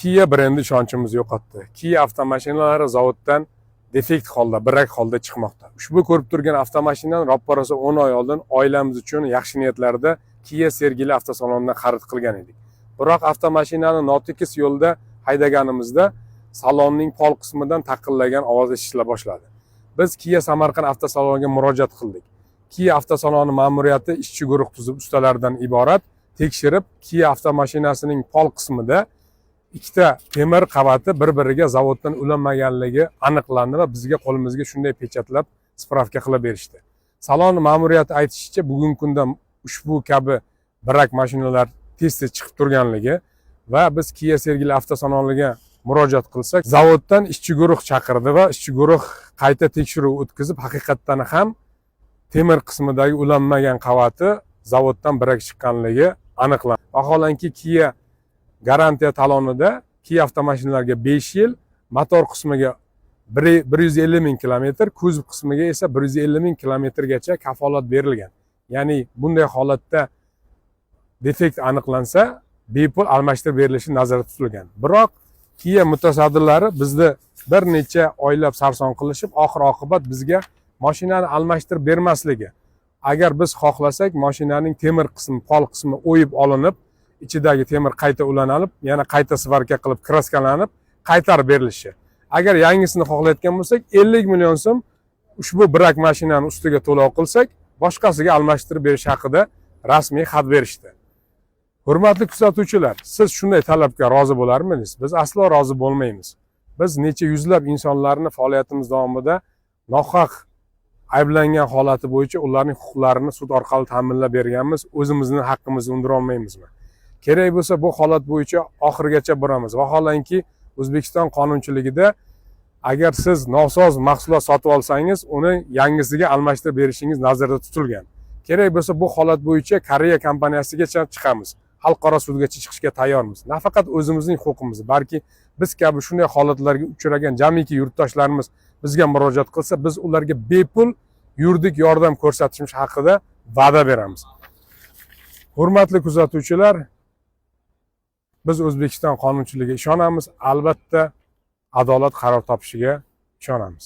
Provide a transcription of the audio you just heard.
Kia brendi ishonchimizni yo'qotdi. Kia avtomashinalari zavoddan defekt holda, брак holda chiqmoqda. Ushbu ko'rib turgan avtomashinani roppa rosa 10 oy oldin oilamiz uchun yaxshi niyatlarda Kia Sergeli avtosalonidan xarid qilgan edik. Biroq avtomashinani notekis yo'lda haydaganimizda salonning pol qismidan taqillagan ovoz eshitila boshladi. Biz Kia Samarqand avtosaloniga murojaat qildik. Kia avtosaloni ma'muriyati ishchi guruh tuzib, ustalardan iborat tekshirib, Kia avtomashinasining pol qismida ikkita temir qavati bir biriga zavoddan ulanmaganligi aniqlandi va bizga, qo'limizga shunday pechatlab, справка qilib berishdi. Salon ma'muriyati aytishicha, bugungi kunda ushbu kabi брак mashinalar tez tez chiqib turganligi va biz Kia Sergeli avtosaloniga murojaat qilsak, zavoddan ishchi guruh chaqirdi va ishchi guruh qayta tekshiruv o'tkazib, haqiqatdan ham temir qismidagi ulanmagan qavati zavoddan брак chiqqanligi aniqlandi. Vaholanki, Kia garantiya talonida Kia avtomashinalariga 5 yil, motor qismiga 150 000 kilometr, kuzov qismiga esa 150 000 kilometrgacha kafolat berilgan. Ya'ni bunday holatda defekt aniqlansa, bepul almashtirib berilishi nazarda tutilgan. Biroq Kia mutasaddilari bizni bir necha oylab sarson qilishib, oxir oqibat bizga mashinani almashtirib bermasligi, agar biz xohlasak, mashinaning temir qismi, pol qismi o'yib olinib, ichidagi temir qayta ulanib, yana qayta сварка qilib, краска lanib, qaytarib berilishi, agar yangisini xohlayotgan bo'lsak, 50 million so'm ushbu брак mashinani ustiga to'lov qilsak, boshqasiga almashtirib berish haqida rasmiy xat berishdi. Hurmatli kuzatuvchilar, siz shunday talabga rozi bo'larmidingiz? Biz aslo rozi bo'lmaymiz. Biz necha yuzlab insonlarni faoliyatimiz davomida nohaq ayblangan holati bo'yicha ularning huquqlarini sud orqali ta'minlab berganmiz. O'zimizni haqqimizni undira olmaymizmi? Kerak bo'lsa, bu holat bo'yicha oxirigacha boramiz. Vaholanki, O'zbekiston qonunchiligida agar siz nosoz mahsulot sotib olsangiz, uni yangisiga almashtirib berishingiz nazarda tutilgan. Kerak bo'lsa, bu holat bo'yicha Koreya kompaniyasigacha chiqamiz, xalqaro sudgacha chiqishga tayyormiz. Nafaqat o'zimizning huquqimizni, balki biz kabi shunday holatlarga uchragan jamiki yurtdoshlarimiz bizga murojaat qilsa, biz ularga bepul yuridik yordam ko'rsatishimiz haqida va'da beramiz. Hurmatli kuzatuvchilar, biz O'zbekiston qonunchiligiga ishonamiz, albatta adolat qaror topishiga ishonamiz.